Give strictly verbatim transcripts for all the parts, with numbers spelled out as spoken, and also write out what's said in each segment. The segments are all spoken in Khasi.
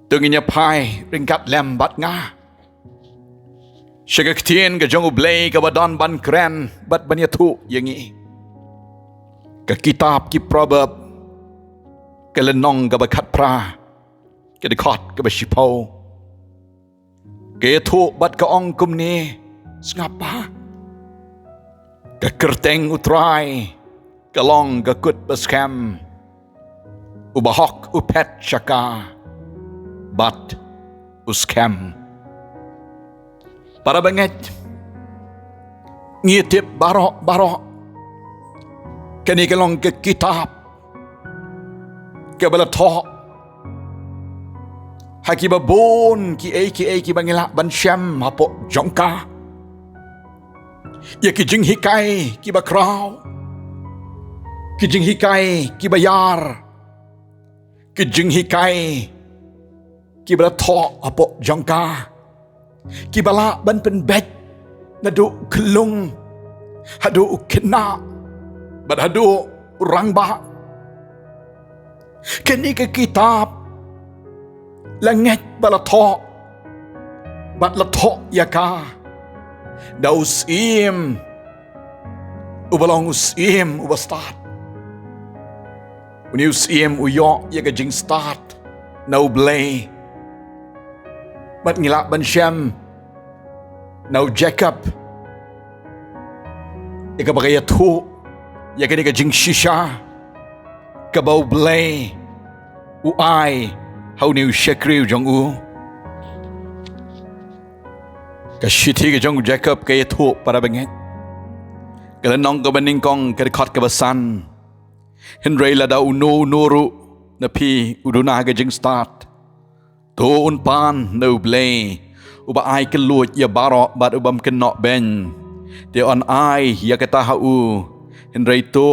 To ngin ïa phai ryngkat lem bad nga sha ka ktien ka jong U Blei kaba don ban kren bad ban ïathuh ïa ngi. Ka kitab ki Proverb, ka lynnong kaba khatphra, ka dkhot kaba shiphew, ka ïathuh bad ka ong kumne: Sngap bha, ka kyrteng U Trai ka long ka kut ba skhem. U bahok u phet sha ka bad u skhem. Para bangeit, ngi tip baroh baroh, kane ka long ka kitab kaba la thoh ha kiba bun kiei kiei kiba ngi lah ban shem hapoh jong ka, ïa ki jinghikai kiba khraw, ki jinghikai kiba ïar, ki jinghikai kiba la thoh hapoh jong ka, kiba lah ban pynbeit naduh u khyllung haduh u khynnah bad haduh u rangbah. Kane ka kitab la ngeit ba la thoh bad la thoh ïa ka da u syiem uba long u syiem uba stad. Une u syiem u ïoh ïa ka jingstad na U Blei. Bad ngi lah ban shem na u Jakob ïa kaba ka ïathuh ïa kane ka jingshisha kaba U Blei u ai ha une u shakri u jong u. Ka shithi ka jong u Jakob ka ïathuh, para bangeit, ka lynnong kaba nyngkong, ka dkhot kaba san: Hynrei lada uno uno ruh na phi u duna ha ka jingstad, to un pan na U Blei uba ai kylluid ïa baroh bad u bym kynnoh beiñ, te yn ai ïa kata ha u. Hynrei to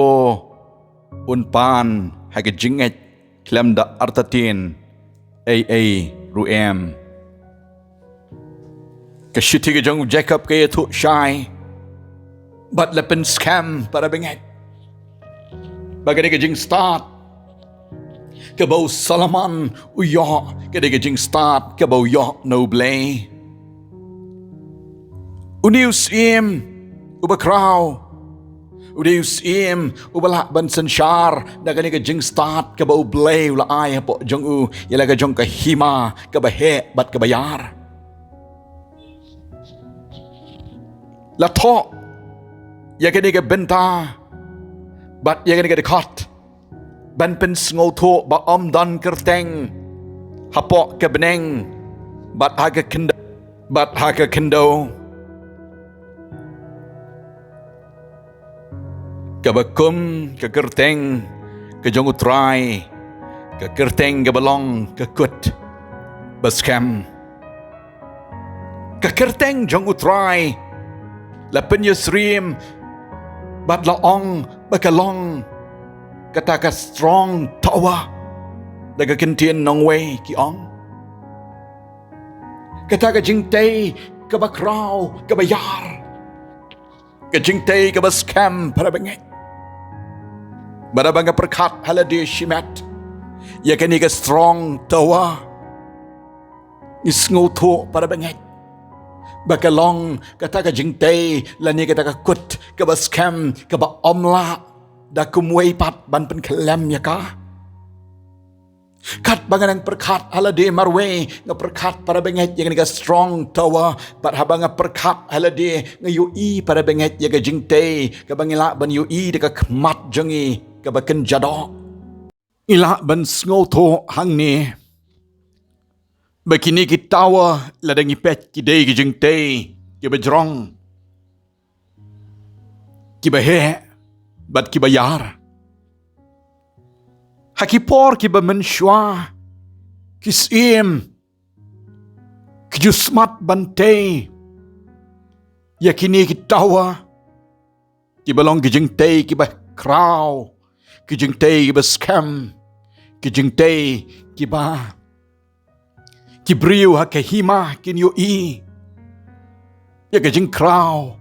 un pan ha ka jingngeit khlem da artatien ei ei ruh em. Ka shithi ka jong u Jakob ka ïathuh shai bad la pynskhem, para bangeit, ba ka dei ka jingstad kaba u Solomon u ïoh, ka dei ka jingstad kaba u ïoh na U Blei. Une u syiem uba khraw u dei u syiem uba lah ban synshar da kane ka jingstad kaba U Blei u la ai hapoh jong u, ïa la ka jong ka hima kaba heh bad kaba ïar. La thoh ïa kane ka bynta bad ïa kane ka dkhot ban pynsngewthuh ba ym don kyrteng hapoh ka bneng bad ha ka khyndew, bad ha ka khyndew kaba kum ka kyrteng ka jong U Trai, ka kyrteng kaba long ka kut ba skhem. Ka kyrteng jong U Trai la pynïasyriem bad la ong ba ka long kata ka strong tower, da ka ktien nongwei ki ong kata ka jingtei kaba khraw kaba ïar, ka jingtei kaba skhem, para bangeit. Bad haba nga pyrkhat ha lade shimet ïa kane ka strong tower, ngi sngewthuh, para bangeit, ba ka long kata ka jingtei lane kata ka kut kaba skhem kaba ym lah da kumwei pat ban pynkhlem ïa ka. Katba nga nang pyrkhat ha lade marwei, nga pyrkhat, para bangeit, ïa kane ka strong tower, bad haba nga pyrkhat ha lade nga ïohi, para bangeit, ïa ka jingtei kaba ngi lah ban ïohi da ka khmat jong ngi kaba kynja doh. Ngi lah ban sngewthuh hangne ba kine ki tower, lada ngi peit, ki dei ki jingtei kiba jrong, kiba heh bad kiba ïar. Ha ki por kiba mynshuwa, ki syiem ki ju smat ban tei ïa kine ki tower kiba long ki jingtei kiba khraw, ki jingtei kiba skhem, ki jingtei kiba ki briew ha ka hima kin ïohi ïa ka jingkhraw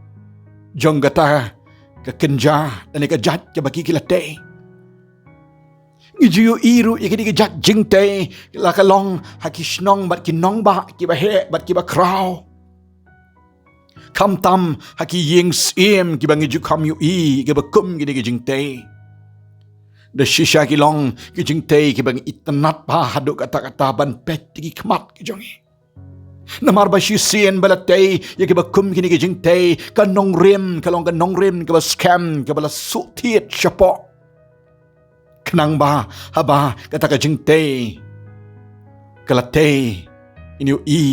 jong kata ka kynja lane ka jait kaba ki, ki la tei. Ngi ju ïohi ruh ïa kine ki jait jingtei la ka long ha ki shnong bad ki nongbah kiba heh bad kiba khraw. Khamtam ha ki ïing syiem kiba ngi ju kham ïohi kiba kum kine ki jingtei. Da shisha ki long ki jingtei kiba ngi itynnad bha haduh katta katta ban peit da ki khmat ki jong ngi. Namar ba shisien ba la tei ïa kiba kum kine ki jingtei, ka nongrim ka long ka nongrim kaba skhem kaba la shu thied shapoh. Khnang ba haba kata ka jingtei ka la tei, ngin ïohi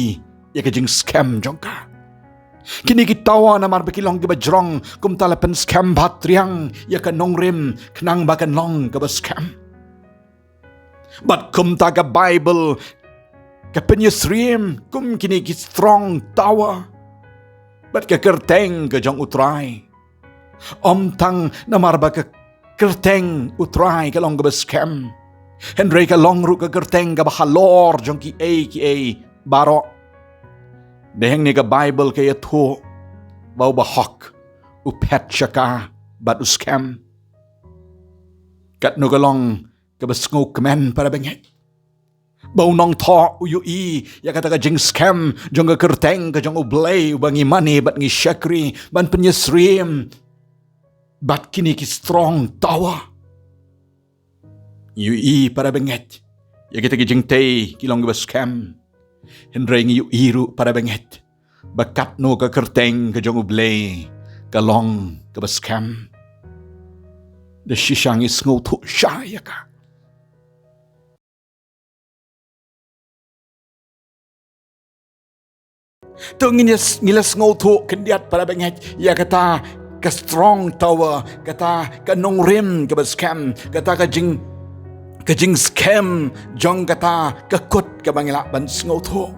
ïa ka jingskhem jong ka. Kine ki tawa namar ba ki long kiba jrong, kumta la pynskhem bha triang ïa ka nongrim khnang ba kan long kaba skhem. Bad kumta ka Baibl ka pynïasyriem kum kine ki strong tower bad ka kyrteng ka jong U Trai. Ym tang namar ba ka kyrteng U Trai ka long kaba skhem, hynrei ka long ruh ka kyrteng kaba halor jong kiei kiei baroh. Te hangne ka Baibl ka ïathuh ba u bahok u phet sha ka bad u skhem. Katno ka long kaba sngewkmen para bangeit ba u nongthoh u ïohi ïa kata ka jingskhem jong ka kyrteng ka jong U Blei uba ngi mane bad ngi shakri ban pynïasyriem bad kine ki strong tower. Ngi ïohi para bangeit ïa kita ki jingtei ki long kiba skhem, hynrei ngi ïohi ruh para bangeit ba katno ka kyrteng ka jong U Blei ka long kaba skhem. Da shisha ngi sngewthuh shai ïa ka. To ngin ïa s-, ngi la sngewthuh khyndiat para bangeit ïa kata ka strong tower, kata ka nongrim kaba skhem, kata ka jing, ka jingskhem jong kata ka kut kaba ngi lah ban sngewthuh.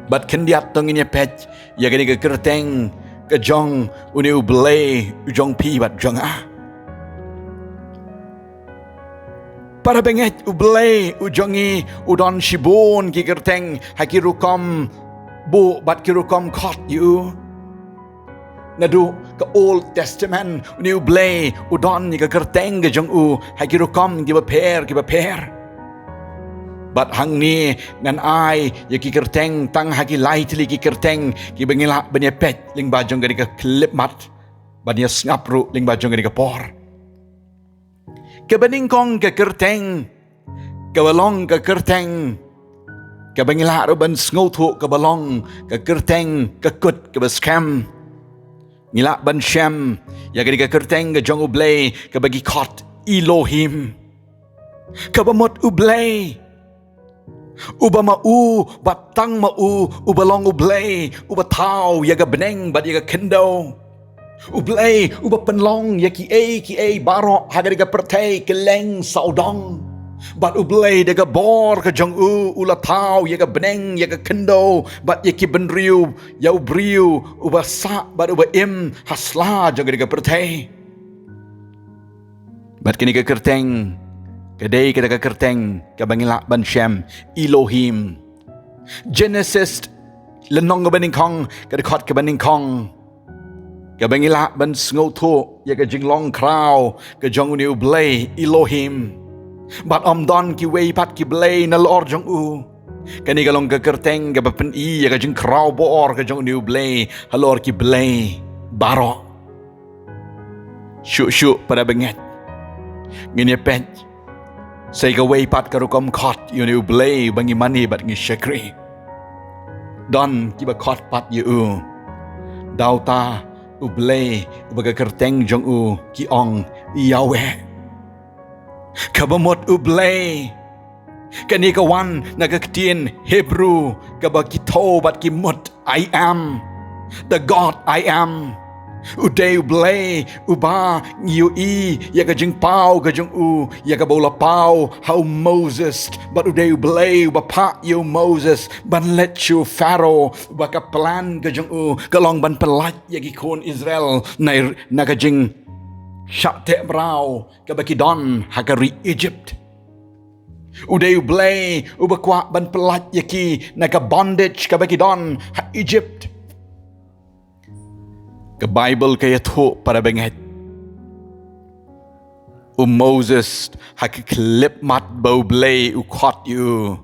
Bad khyndiat to ngin ïa peit ïa kane ka kyrteng ka jong une U Blei u jong phi bad jong nga. Para bangeit, U Blei u jong ngi u don shibun ki kyrteng ha ki rukom buh bad ki rukom khot ïa u. Naduh ka Old Testament une U Blei u don ïa ka kyrteng ka jong u ha ki rukom kiba pher kiba pher. Bad hangne ngan ai ïa ki kyrteng tang ha ki lai tylli ki kyrteng kiba ngi lah ban ïa peit lyngba jong kane ka khyllipmat ban ïa sngap ruh lyngba jong kane ka por. Kaba nyngkong ka kyrteng kaba long ka kyrteng kaba ngi lah ruh ban sngewthuh kaba long ka kyrteng ka kut kaba skhem. Ngi lah ban shem ïa kane ka kyrteng ka jong U Blei kaba ki khot Elohim, kaba mut U Blei. Uba ma u, bad tang ma u, uba long U Blei uba thaw ïa ka bneng bad ïa ka khyndew. U Blei uba pynlong ïa kiei kiei baroh ha kane ka pyrthei kylleng sawdong. Bad U Blei da ka bor ka jong u u la thaw ïa ka bneng, ïa ka khyndew bad ïa ki bynriew, ïa u briew uba sah bad uba im ha sla jong kane ka pyrthei. Bad kane ka kyrteng ka dei kata ka kyrteng kaba ngi lah ban shem Elohim. Genesis lynnong kaba nyngkong, ka dkhot kaba nyngkong, kaba ngi lah ban sngewthuh ïa ka jinglong khraw ka jong une U Blei Elohim. Bad ym don kiwei pat ki blei nalor jong u. Kane ka long ka kyrteng kaba pyni ïa ka jingkhraw bor ka jong une U Blei halor ki blei baroh. Shuh shuh para bangeit, ngin ïa peit sa ïa kawei pat ka rukom khot ïa une U Blei uba ngi mane bad ngi shakri. Don kiba khot pat ïa u da uta U Blei uba ka kyrteng jong u ki ong Yahweh, kaba mut U Blei. Kane ka wan na ka ktien Hebru kaba ki thew bad ki mut I am, the God I am. U dei U Blei uba ngi ïohi ïa ka jingpaw ka jong u, ïa kaba u la paw ha u Moses. Bad u dei U Blei uba phah ïa u Moses ban leit sha u Pharaoh, uba ka plan ka jong u ka long ban pyllait ïa ki khun Israel na, na ka jingshah teh mraw kaba ki don ha ka ri Egypt. U dei U Blei uba kwah ban pyllait ïa ki na ka bondage kaba ki don ha Egypt. Ka Baibl ka ïathuh para bangeit, U Moses ha ki khyllipmat ba U Blei u khot ïa u,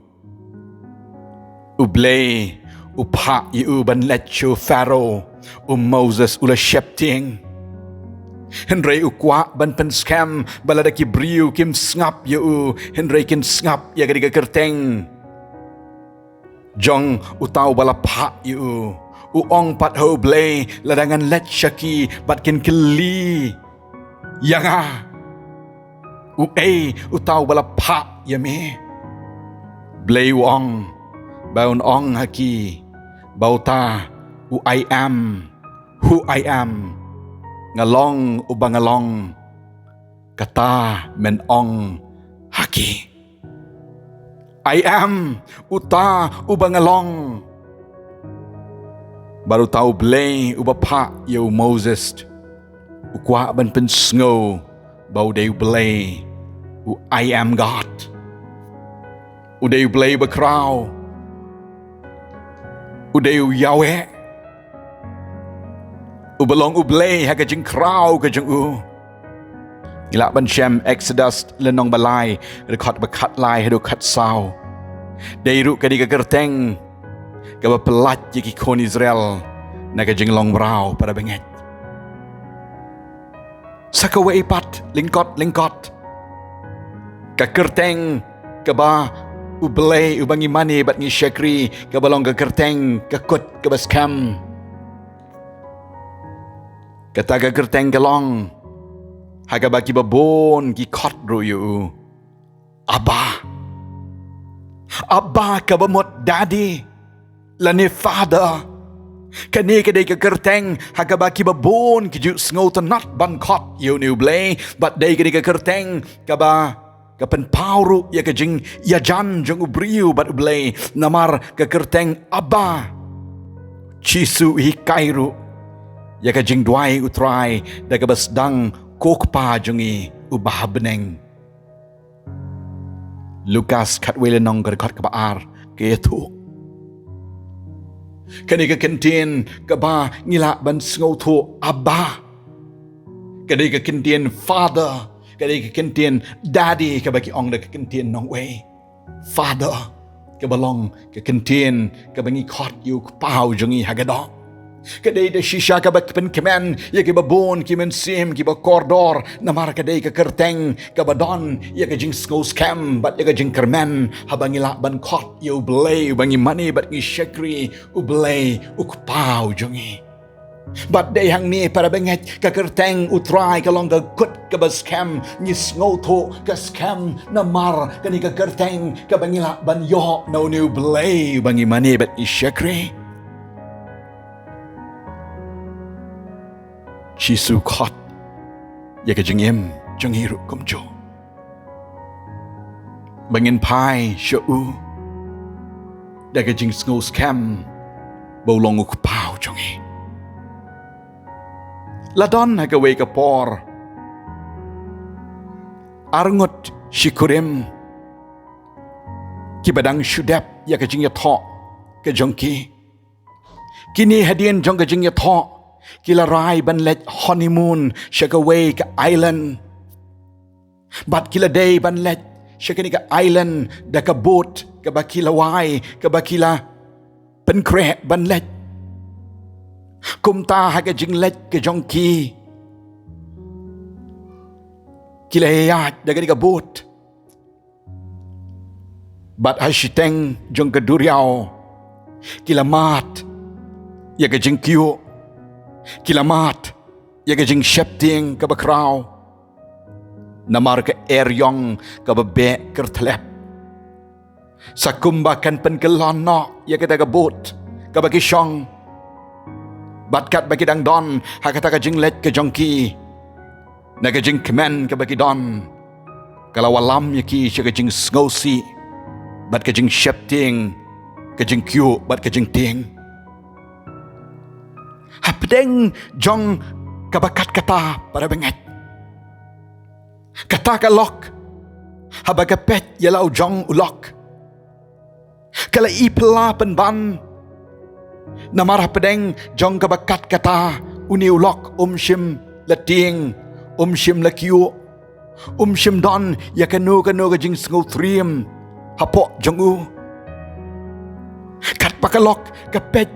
U Blei u phah ïa u ban leit sha u Pharaoh. U Moses u la sheptieng. Hynrei u kwah ban pynskhem ba lada ki briew kim sngap ïa u, hynrei kin sngap ïa ka dei ka kyrteng jong uta uba la phah ïa u. U ong pat ha U Blei, lada ngan leit sha ki bad kin kylli ïa nga, uei uta uba la phah ïa me? Blei u ong ba un ong ha ki ba uta u I am who I am, nga long uba nga long. Kata men ong ha ki, I am uta uba nga long. Bad uta U Blei uba phah ïa u Moses u kwah ban pynsngew ba u dei U Blei, u I am God. U dei U Blei ba khraw. U dei u Yahweh. Uba long U Blei ha ka jingkhraw ka jong u. Ngi lah ban shem Exodus lynnong ba lai, dkhot ba khatlai haduh khatsaw. Dei ruh ka dei ka kyrteng kaba pyllait ïa ki khun Israel na ka jinglong mraw, para bangeit. Sa kawei pat, lyngkot lyngkot, ka kyrteng kaba U Blei uba ngi mane bad ngi shakri, kaba long ka kyrteng ka kut kaba skhem. Kata ka kyrteng ka long ha kaba kiba bun ki khot ruh ïa u, Abba. Abba kaba mut Daddy lane Father. Kane ka dei ka kyrteng ha kaba kiba bun ki ju sngewtynnat ban khot ïa une U Blei, bad dei ka dei ka kyrteng kaba ka pynpaw ruh ïa ka jingïajan jong u briew bad U Blei, namar ka kyrteng Abba, Jisu u hikai ruh ïa ka jingduwai U Trai da kaba sdang, Ko Kpa jong ngi uba ha bneng. Lukas khatwei lynnong, ka dkhot kaba ar, ka ïathuh. Kane ka kyntien kaba ngi lah ban sngewthuh, Abba, ka dei ka kyntien Father, ka dei ka kyntien Daddy kaba ki ong da ka kyntien nongwei. Father, kaba long ka kyntien kaba ngi khot ïa u Kpa u jong ngi ha ka doh. Ka dei da shisha kaba pynkmen ïa kiba bun ki mynsiem kiba kordor, namar ka dei ka kyrteng kaba don ïa ka jingsngewskhem bad ïa ka jingkyrmen haba ngi lah ban khot ïa U Blei uba ngi mane bad ngi shakri, U Blei u Kpa u jong ngi. Bad dei hangne, para bangeit, ka kyrteng U Trai ka long ka kut kaba skhem. Ngi sngewthuh ka skhem namar kane ka kyrteng kaba ngi lah ban ïoh na une U Blei uba ngi mane bad ngi shakri. Jisu khot ïa ka jingim jong ngi ruh kumjuh, ba ngin phai sha u da ka jingsngewskhem ba u long u Kpa u jong ngi. La don ha kawei ka por arngut shikurim kiba dang shu dep ïa ka jingïathoh ka jong ki. Kine hadien jong ka jingïathoh, ki la rai ban leit honeymoon sha kawei ka island. Bad ki la dei ban leit sha kane ka island da ka boat kaba ki la wai, kaba ki la pynkhreh ban leit. Kumta ha ka jingleit ka jong ki, ki la ïaid da kane ka boat. Bad ha shiteng jong ka duriaw, ki la mad ïa ka jingkyiuh, ki la mad ïa ka jingsheptieng kaba khraw, namar ka eriong kaba beh kyrthlep. Sa kumba kan pynkyllon noh ïa kata ka boat kaba ki shong, bad katba ki dang don ha kata ka jingleit ka jong ki, na ka jingkmen kaba ki don, ka la wallam ïa ki sha ka jingsngewsih bad ka jingsheptieng, ka jingkyiuh bad ka jingtieng. Hapdeng jong kaba kat kata, para bangeit, kata ka lok, haba ka peit ïa la u jong u lok, ka la i phylla pynban. Namar hapdeng jong kaba kat kata, une u lok um shym la tieng, um shym la kyiuh. Um shym don ïa kano kano ka jingsngewtriem hapoh jong u. Katba ka lok ka peit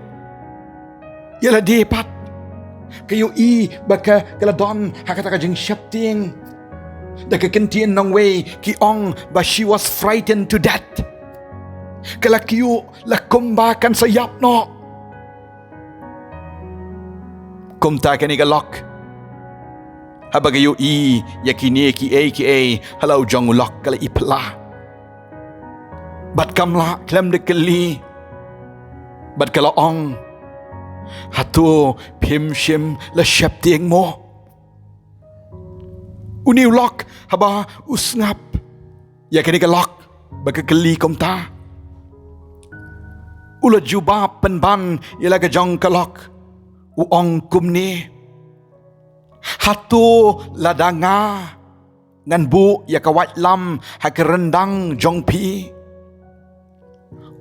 ïa lade pat, ka ïohi ba ka, ka la don ha kata ka jingsheptieng. Da ka ktien nongwei ki ong ba she was frightened to death. Ka la kyiuh la kumba kan sa ïap noh. Kumta kane ka lok, haba ka ïohi ïa kine kiei kiei ha la u jong u lok, ka la iphylla. Bad kam lah khlem da kylli. Bad ka la ong, hato phim shym la sheptieng mo? Une u lok haba u sngap ïa kane ka lok ba ka kylli kumta, u la jubab pynban ïa la ka jong ka lok, u ong kumne, hato lada nga ngan buh ïa ka waitlam ha ka ryndang jong phi,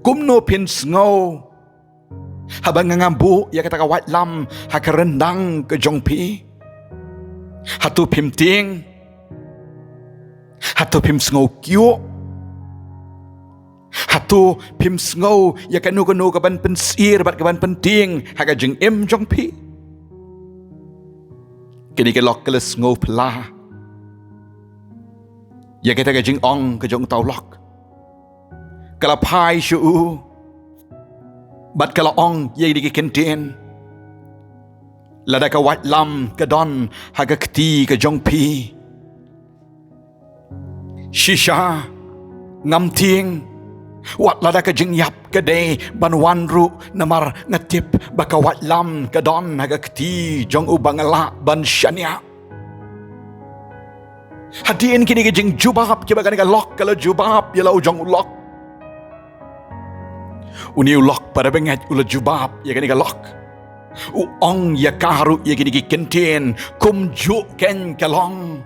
kumno phin sngew haba nga, nga buh ïa kata ka waitlam ha ka ryndang ka jong phi? Hato phim tieng? Hato phim sngew kyiuh? Hato phim sngew ïa kano kano kaban pynsyier bad kaban pyntieng ha ka jingim jong phi? Kane ka lok ka la sngewphylla ïa kata ka jingong ka jong uta u lok. Ka la phai sha u bad ka la ong ïa kine ki ktien, lada ka waitlam ka don ha ka kti ka jong phi, shisha ngam tieng, wat lada ka jingïap ka dei ban wan ruh, namar nga tip ba ka waitlam ka don ha ka kti jong uba nga lah ban shaniah. Hadien kine ki jingjubab kiba kane ka lok ka la jubab ïa la u jong u lok, une u lok, para bangeit, u la jubab ïa kane ka lok. U ong ïa ka ruh ïa kine ki ktien, kumjuh keiñ ka long.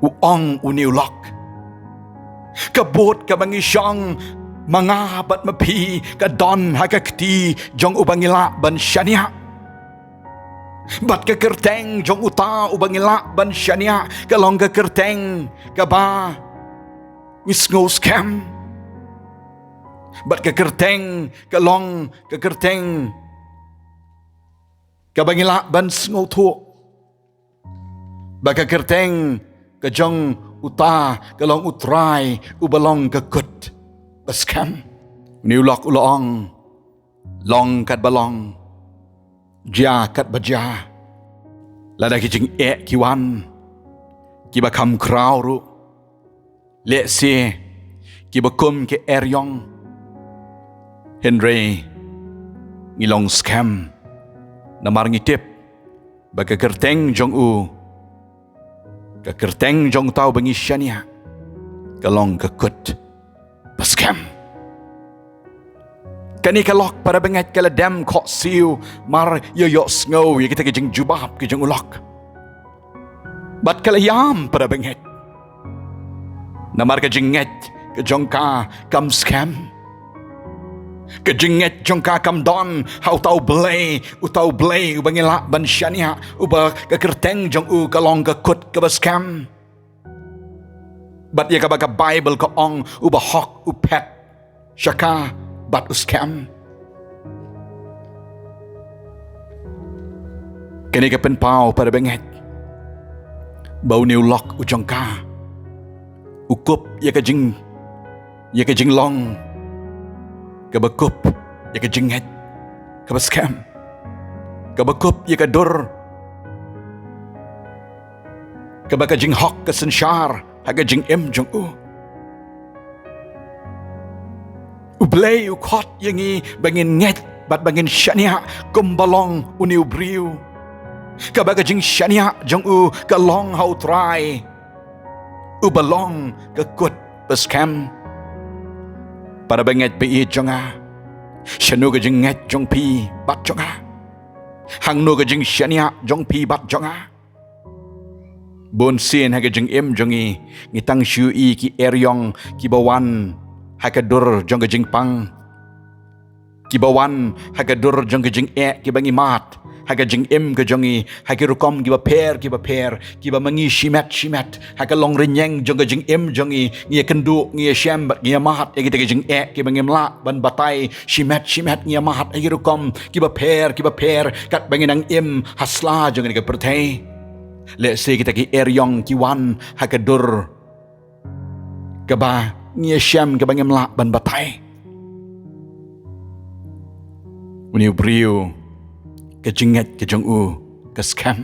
U ong une u lok, ka bud kaba ngi shong ma nga bad ma phi ka don ha ka kti jong uba ngi lah ban shaniah. Bad ka kyrteng jong uta uba ngi lah ban shaniah ka long ka kyrteng kaba ngi sngew skhem. Bad ka kyrteng ka long ka kyrteng kaba ngi lah ban sngewthuh. Bad ka kyrteng ka jong uta ka long U Trai uba long ka kut ba skhem. Une u lok u la ong, long katba long, jia katba jia. Lada ki jingeh ki wan kiba kham khraw ruh, lehse kiba kum ki eriong, hynrei ngi long skhem, namar ngi tip ba ka kyrteng jong u, ka kyrteng jong uta uba ngi shaniah, ka long ka kut ba skhem. Kane ka lok, para bangeit, ka la dem khohsiew mar ïoh ïohsngew ïa kita ki jingjubab ki jong u lok. Bad ka la ïam, para bangeit, namar ka jingngeit ka jong ka kam skhem. Ka jingngeit jong ka kam don ha uta U Blei, uta U Blei uba ngi lah ban shaniah, uba ka kyrteng jong u ka long ka kut kaba skhem. Bad ïa kaba ka Baibl ka ong, uba hok u phet sha ka bad u skhem. Kane ka pynpaw, para bangeit, ba une u lok u jong ka u kup ïa ka jing, ïa ka jinglong kaba kup ïa ka jingngeit kaba skhem, kaba kup ïa ka dur kaba ka jinghok ka synshar ha ka jingim jong u. U Blei u khot ïa ngi ba ngin ngeit bad ba ngin shaniah kumba long une u briew, kaba ka jingshaniah jong u ka long ha U Trai uba long ka kut ba skhem. Para bangeit ba ïeit jong nga, shano ka jingngeit jong phi bad jong nga? Hangno ka jingshaniah jong phi bad jong nga? Bunsien ha ka jingim jong ngi, ngi tang shu ïohi ki eriong kiba wan ha ka dur jong ka jingpang, kiba wan ha ka dur jong ka jingeh kiba ngi mad, ha ka jingim ka jong ngi ha ki rukom kiba pher kiba pher, kiba ma ngi shimet shimet. Ha ka longrynïeng jong ka jingim jong ngi, ngi ïakynduh, ngi ïashem bad ngi ïamad ïa kita ki jingeh kiba ngim lah ban batai. Shimet shimet ngi ïamad ha ki rukom kiba pher kiba pher katba ngi nang im ha sla jong kane ka pyrthei. Lehse kita ki eriong ki wan ha ka dur kaba ngi ïashem kaba ngim lah ban batai. Une u briew, ka jingngeit ka jong u ka skhem.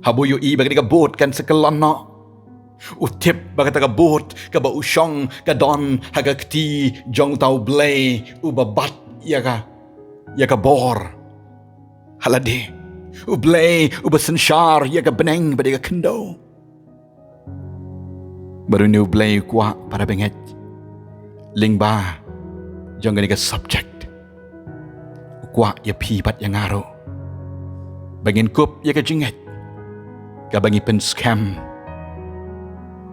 Haba u ïohi ba kane ka boat kan sa kyllon noh, u tip ba kata ka boat kaba u shong ka don ha ka kti jong uta U Blei uba bat ïa ka, ïa ka bor ha lade, U Blei uba synshar ïa ka bneng bad ïa ka khyndew. Bad une U Blei u kwah, para bangeit, lyngba jong kane ka subject, u kwah ïa phi bad ïa nga ruh ba ngin kup ïa ka jingngeit kaba ngi pynskhem,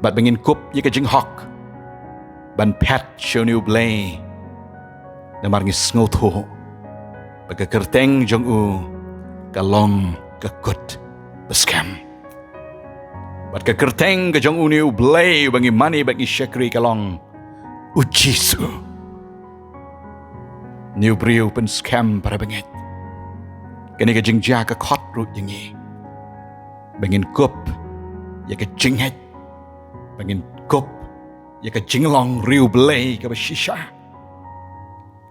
bad ba ngin kup ïa ka jinghok ban phet sha une U Blei. Namar ngi sngewthuh ba ka kyrteng jong u ka long ka kut ba skhem. Bad ka kyrteng ka jong une U Blei uba ngi mane bad ngi shakri ka long U Jisu. Une u briew u pynskhem, para bangeit. Kane ka jingjia ka khot ruh ïa ngi ba ngin kup ïa ka jingngeit, ba ngin kup ïa ka jinglong riewblei kaba shisha,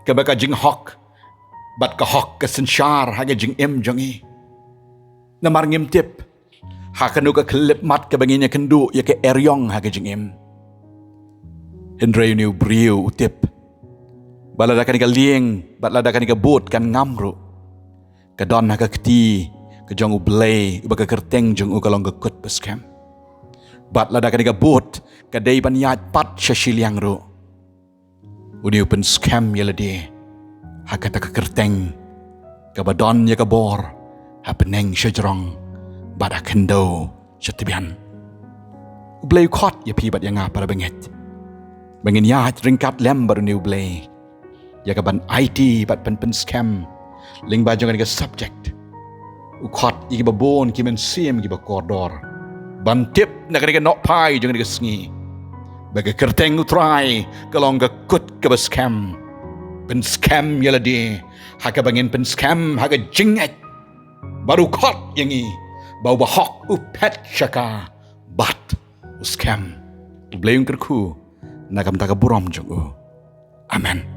kaba ka jinghok bad ka hok ka synshar ha ka jingim jong ngi. Namar ngim tip ha kano ka khyllipmat kaba ngin ïakynduh ïa ka eriong ha ka jingim. Hynrei une u briew u tip ba lada kane ka lieng bad lada kane ka boat kan ngam ruh, ka don ha ka kti ka jong U Blei uba ka kyrteng jong u ka long ka kut ba skhem. Bad lada kane ka boat ka dei ban ïaid pat sha shiliang ruh, une u pynskhem ïa lade ha kata ka kyrteng kaba don ïa ka bor ha bneng shajrong bad ha khyndew shatbian. U Blei u khot ïa phi bad ïa nga, para bangeit, ba ngin ïaid ryngkat lem bad une U Blei ïa ka ban aiti bad ban pynskhem lyngba jong kane ka subject. U khot ïa kiba bun ki mynsiem kiba kordor ban tip na kane ka nohphai jong kane ka sngi ba ka kyrteng U Trai ka long ka kut kaba skhem. Pynskhem ïa lade ha kaba ngin pynskhem ha ka jingngeit. Bad u khot ïa ngi ba uba hok u phet sha ka bad u skhem. U Blei un kyrkhu na ka bynta ka burom jong u. Amen.